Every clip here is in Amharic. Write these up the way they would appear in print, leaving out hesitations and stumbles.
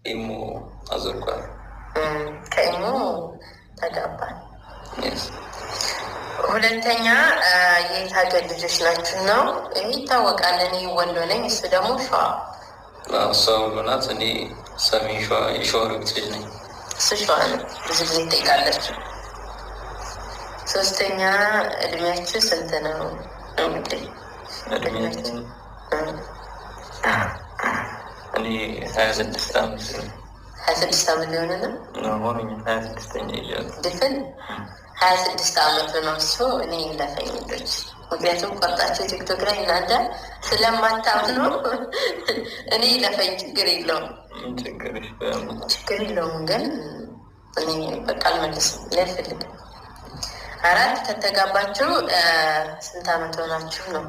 ኢሞ አዞርኳል። ከኢሞ ተጋባል። ሁለተኛ የት ሀገር ልጆች ናችሁ ነው? ይህ ይታወቃል። እኔ ወሎ ነኝ፣ እሱ ደግሞ ሸዋ። እሷ ወሎ ናት፣ እኔ ሰሜን ሸዋ የሸዋ ሮቢት ልጅ ነኝ። እሱ ሸዋ ነው። ብዙ ጊዜ ትጠይቃለች። ሶስተኛ እድሜያችሁ ስንት ነው? እንግዲህ እድሜያችን እኔ 26 ዓመት ነው። 26 ዓመት ሊሆን ነው። ሆኖኝ 26ኛ ይዣለሁ። ድፍን 26 ዓመቱ ነው እሱ። እኔ ይለፈኝ ልጆች፣ ምክንያቱም ቆርጣችሁ ቲክቶክ ላይ እናንተ ስለማታምኑ እኔ ይለፈኝ፣ ችግር የለውም። ችግር የለውም። ግን እኔ በቃ አልመልስም፣ እኔ አልፈልግም። አራት ከተጋባችሁ ስንት ዓመት ሆናችሁ ነው?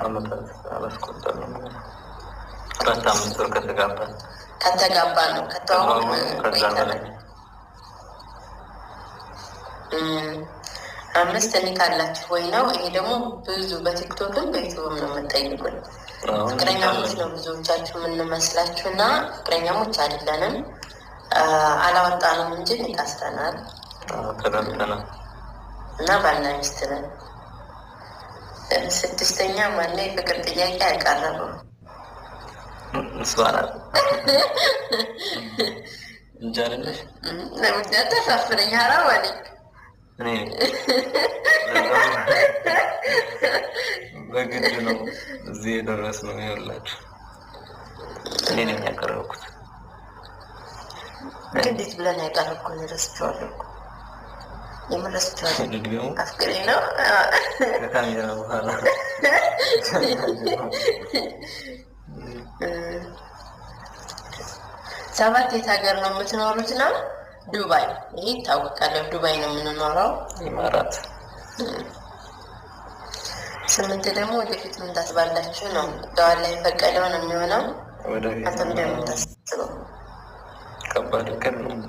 ዓመታት አላስቆጠርንም። 4 5 ወር ከተጋባን። ከተጋባ ነው፣ ከተዋወቅን ከዛ በላይ። አምስት ኒካ አላችሁ ወይ ነው። ይሄ ደግሞ ብዙ በቲክቶክም በዩቱብም ነው የምጠይቁን። ፍቅረኛሞች ነው ብዙዎቻችሁ የምንመስላችሁ እና ፍቅረኛሞች አይደለንም። አላወጣንም እንጂ ኒካ አስረናል። ተጋብተናል እና ባልና ሚስት ነን። ስድስተኛ ማነው የፍቅር ጥያቄ ያቀረበው? እሷ ናት እንጂ አይደለሽ። ተሳፍረኝ ሀራም አለኝ። እኔ በግድ ነው እዚህ የደረስነው። ይኸውላችሁ እኔ ነኝ ያቀረብኩት። እንዴት ብለን ያቀረብኩን ረስቼዋለሁ እኮ የምር ረስቼዋለሁ። አፍቅሬ ነው ከካሜራ በኋላ። ሰባት የት ሀገር ነው የምትኖሩት ነው? ዱባይ። ይህ ይታወቃል። ዱባይ ነው የምንኖረው። ኢማራት። ስምንት ደግሞ ወደፊት ምን ታስባላችሁ ነው? ደዋል ላይ ፈቀደው ነው የሚሆነው። አንተ ምንድን ነው የምታስበው? ከባድ እቅድ ነው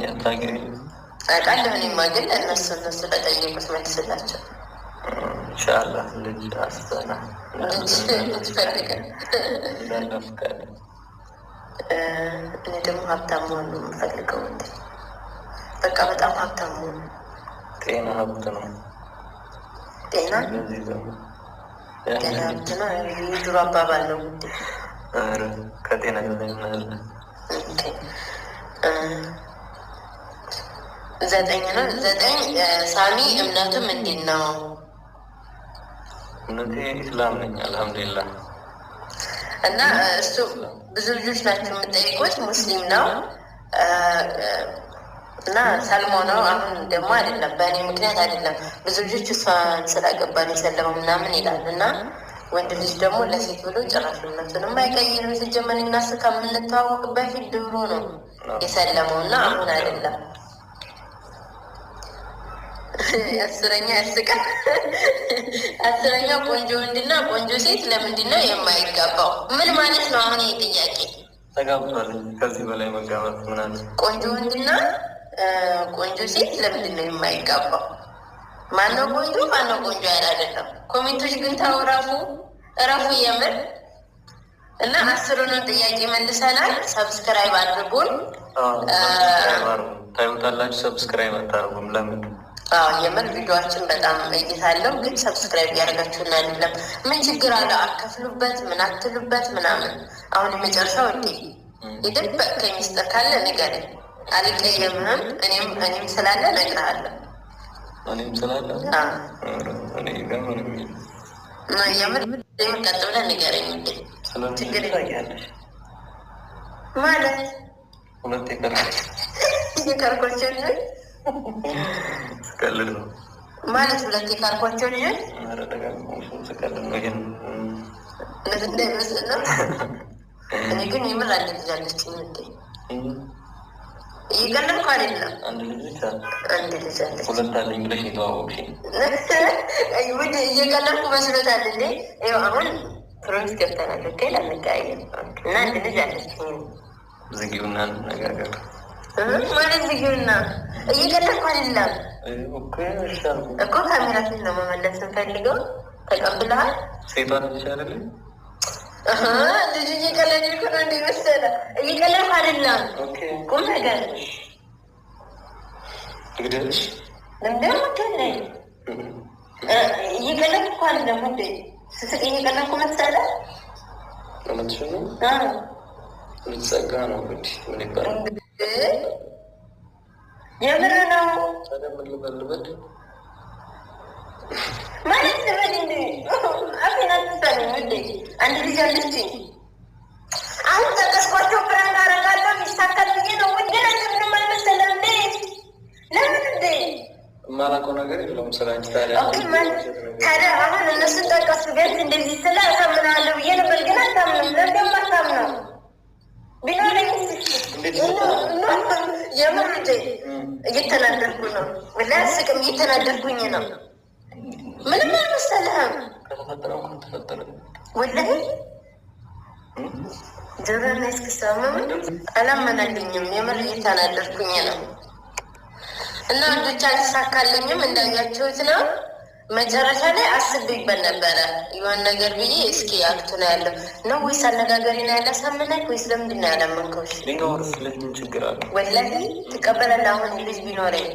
ያታገኝ አውቃለሁ። እኔማ ግን እነሱ ለጠየቁት መልስላቸው። ኢንሻአላህ ልጅ አስበናል። ልጅ ፈልገን። እንዳናፍቃለን። እኔ ደግሞ ሀብታም መሆን ነው የምፈልገው። በቃ በጣም ሀብታም መሆን። ጤና ሀብት ነው። ጤና ጤና ሀብት ነው። የድሮ አባባል ነው። ከጤና በላይ ምን አለ? ዘጠኝ ነው። ዘጠኝ ሳሚ እምነቱ ምንድን ነው? እምነቴ ኢስላም ነኝ። አልሐምዱሊላህ። እና እሱ ብዙ ልጆች ናቸው የምጠይቁት። ሙስሊም ነው እና ሰልሞ ነው። አሁን ደግሞ አይደለም፣ በእኔ ምክንያት አይደለም። ብዙ ልጆች እሷን ስላገባን የሰለመው ምናምን ይላሉ። እና ወንድ ልጅ ደግሞ ለሴት ብሎ ጭራሽ እምነቱንም አይቀይርም። ሲጀመር እና እሱ ከምንተዋወቅ በፊት ድሮ ነው የሰለመው እና አሁን አይደለም። አስረኛ ያስቃል። አስረኛ ቆንጆ ወንድና ቆንጆ ሴት ለምንድን ነው የማይጋባው? ምን ማለት ነው አሁን ይህ ጥያቄ? ተጋብቷል። ከዚህ በላይ መጋባት ምን አለ? ቆንጆ ወንድና ቆንጆ ሴት ለምንድን ነው የማይጋባው? ማነው ቆንጆ ማነው ቆንጆ ያለ አይደለም። Comment ኦች ግን ተው እረፉ፣ እረፉ የምር። እና 10ሩንም ጥያቄ መልሰናል። Subscribe አድርጉን። ታዩታላችሁ። Subscribe አታደርጉም ለምን? አዎ የምር ቪዲዮችን በጣም እይታ አለው፣ ግን subscribe እያደረጋችሁን አይደለም። ምን ችግር አለው? አከፍሉበት፣ ምን አትሉበት ምናምን። አሁን የመጨረሻው እንዴ የደበቅከኝ ሚስጥር ካለ ንገረኝ፣ አልቀየምህም። እኔም ስላለ እነግርሃለሁ። እኔም ስላለ እኔ ጋር ምንም የለም። የምር ቀጥ ብለህ ንገረኝ። እንዴ ችግር ታውቂያለሽ ማለት ሁለት የቀርኳቸው የቀርኳቸው ልጆች ስቀልድ ነው ማለት ሁለት የካርኳቸው ልጆች። ኧረ ደጋግሞሽ ስቀልድ ነው። ይሄን እንዳይመስል ነው። እኔ ግን የምር አንድ ልጅ አለችኝ። እንዴ እየቀለድኩ አይደለም። አንድ ልጅ ብቻ? አንድ ልጅ አለች። ሁለት አለኝ ብለሽ የተዋወቅሽኝ። ውድ እየቀለድኩ መስሎታል እንዴ? ይኸው አሁን promise ገብተናል። Okay ላንቀያየም እና አንድ ልጅ አለችኝ። ዝጊውና እንነጋገር። ማለት ዝጊውና እየቀለድኩ አይደለም እኮ ካሜራ ፊት ነው መመለስ እንፈልገው። ተቀብለሃል? ሴቷ ነች አይደለ? ልጅ እየቀለድኩ ነው እንደ መሰለህ? እየቀለድኩ አይደለም፣ ቁም ነገር። ልግደልሽ? ለምንድን ነው የምትገለኝ? እየቀለድኩ እኮ አይደለም እንዴ? ስስቅ እየቀለድኩ መሰለህ? እውነትሽን ነው። ልትጸጋ ነው እንግዲህ፣ ምን ይባላል? የምር ነው። ታዲያ ምን ልበል ልበል? ማለት ልበል እንዴ? አፌን አትሳለኝ እንዴ? አንድ ልጅ አለችኝ። አሁን ጠቀስኳቸው፣ prank አደርጋለሁ ይሳካል ብዬ ነው። ግን አንተ ምንም አልመሰለህም እንዴ? ለምን እንዴ? የማላውቀው ነገር የለውም ስለ አንቺ። ታዲያ Okay ማለት ታዲያ አሁን እነሱን ጠቀሱ፣ ቢያንስ እንደዚህ ስለ አሳምናለሁ ብዬ ነበር፣ ግን አታምንም። ለምን አታምነው? ቢኖረኝ የምር እንዴ እየተናደርኩ ነው። ወላሂ አስቅም፣ እየተናደርኩኝ ነው። ምንም አልመሰለህም። ከተፈጠረ እንኳን ተፈጠረ። ወላሂ ጆሮና እስክሰማ አላመናልኝም። የምር እየተናደርኩኝ ነው። እና ወንዶች አልተሳካልኝም፣ እንዳያችሁት ነው። መጨረሻ ላይ አስቤበት ነበረ የሆነ ነገር ብዬ፣ እስኪ act ኡ ነው ያለው ነው ወይስ አነጋገሪ ነው ያላሳመነክ ወይስ ለምንድን ነው ያላመንከው? ቢኖርስ ልጅ ምን ችግር አለ? ወላሂ ትቀበላለህ? አሁን ልጅ ቢኖረኝ